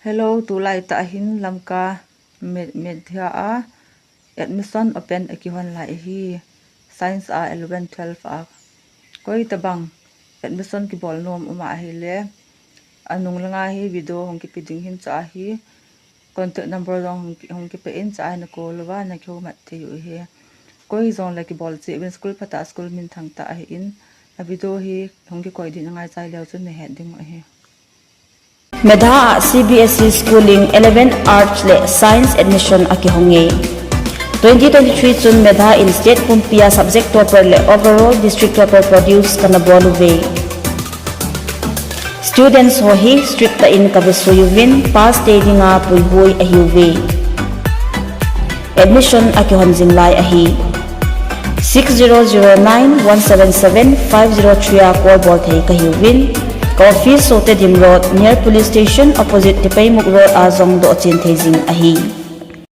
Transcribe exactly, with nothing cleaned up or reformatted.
Hello, tulai tah hin Lamka Medha a admission open akihon lai ahi. Science a eleven twelve a koi tabang admission kibol nom um ahile, anung langa hi video hung kipe ding hin, chua hi contact number jong hung kipe in, chua hi na call uva na kihomat thei u ahi. Koi jongle kibol cheh uvin, school phatah, school minthang tah ahin, a video hi hung kikoi din angaichai leu chun na het ding u ahi. Medha a C B S E schooling eleven arts le science admission akihong e. Twenty twenty-three chun Medha in state pumpia subject topper le overall district topper produce kana bol uve. Students ho hi strict tah in kavesui uvin, pass tei dinga puihui ahiuve. Admission akihon jing lai ahi. Six zero zero nine one seven seven five zero three a call bol thei kahiuvin, ka office Sotedim Road, near police station, opposite Tipaimukh Road a jong dohchen thei jing ahi.